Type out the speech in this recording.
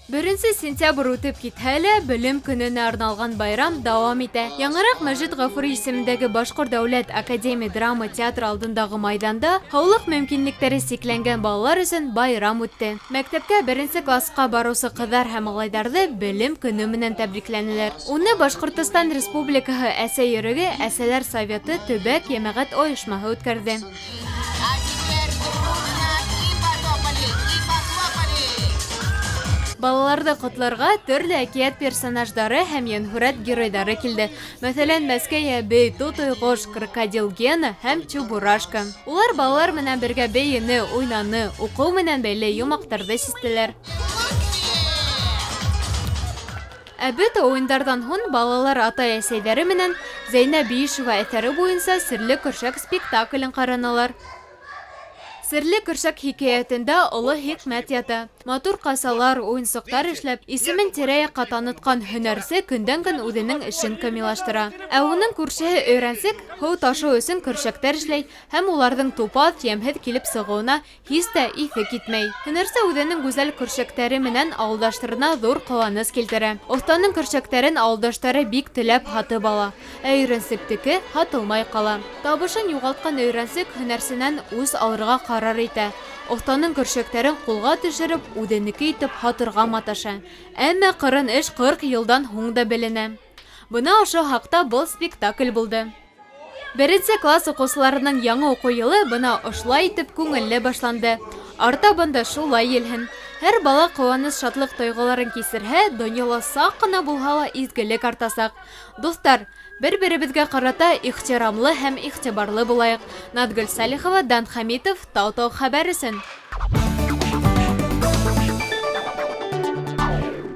Беренсе сентябрь үтеп китһә лә, Белем көнөнә арналған байрам дауам итә. Яңыраҡ Мәжит Ғафури исемендәге Башҡорт дәүләт академия драма театры алдындағы майҙанда һаулыҡ мөмкинлектәре сикләнгән балалар өсөн байрам үтте. Мәктәпкә беренсе классҡа барыусы ҡыҙҙар һәм малайҙарҙы Белем көнө менән тәбрикләнеләр. Уны Башҡортостан Республикаһы Әсә йөрәге әсәләр советы төбәк йәмәғәт ойошмаһы үткәрҙе. Балаларҙы ҡотларға төрлө әкиәт персонаждары һәм йәнһүрәт геройҙары килде. Мәҫәлән, Мәскәй әбей, Тутыйғош, Крокодил Гена һәм Чебурашка. Улар балалар менән бергә бейене, уйнаны, уҡыу менән бәйле йомаҡтарҙы систеләр. Ә бөтә уйындарҙан һуң балалар атай-әсәйҙәре менән Зәйнә Биишева әҫәре буйынса Серле көршәк спектаклен ҡаранылар. Серле көршәк хикәйәтендә оло хикмәт ята. Матур касалар, уйынсыҡтар эшләп, исемен тирә-яҡҡа таныткан һөнәрсе көндән-көн үзенең эшен камиллаштыра. Ә уның күршеһе Өйрәнсек һыу ташыу өсөн көршәктәр эшләй һәм уларҙың тупаҫ, йәмһеҙ килеп сығыуына Һис тә иҫе китмәй. Һөнәрсе үзенең гүзәл көршәктәре менән авылдаштарына ҙур ҡыуаныс килтерә. Оҫтаның көршәктәрен авылдаштары бик теләп һатып ала. Ә өйрәнсектеке һатылмай ҡала. Табышын юғалтҡан өйрәнсек һөнәрсенән үс алырға ҡарар итә. Оҫтаның көршәктәрен ҡулға төшөрөп, үҙенеке итеп һатырға маташа. Әммә ҡырын эш 40 йылдан һуң да беленә. Бына ошо хаҡта был спектакль булды. Беренсе класс уҡыусыларының яңы уҡыу йылы бына ошолай итеп күңелле башланды. Артабан да шулай елһен. Һәр бала ҡыуаныс-шатлыҡ тойғоларын кисерһә, донъяла саҡ ҡына булһа ла изгелек артасаҡ. Дуҫтар, бер-беребеҙгә ҡарата ихтирамлы һәм иғтибарлы булайыҡ. Наҙгөл Сәлихова, Дан Хәмитов, Тау-Тау хәбәр өсөн.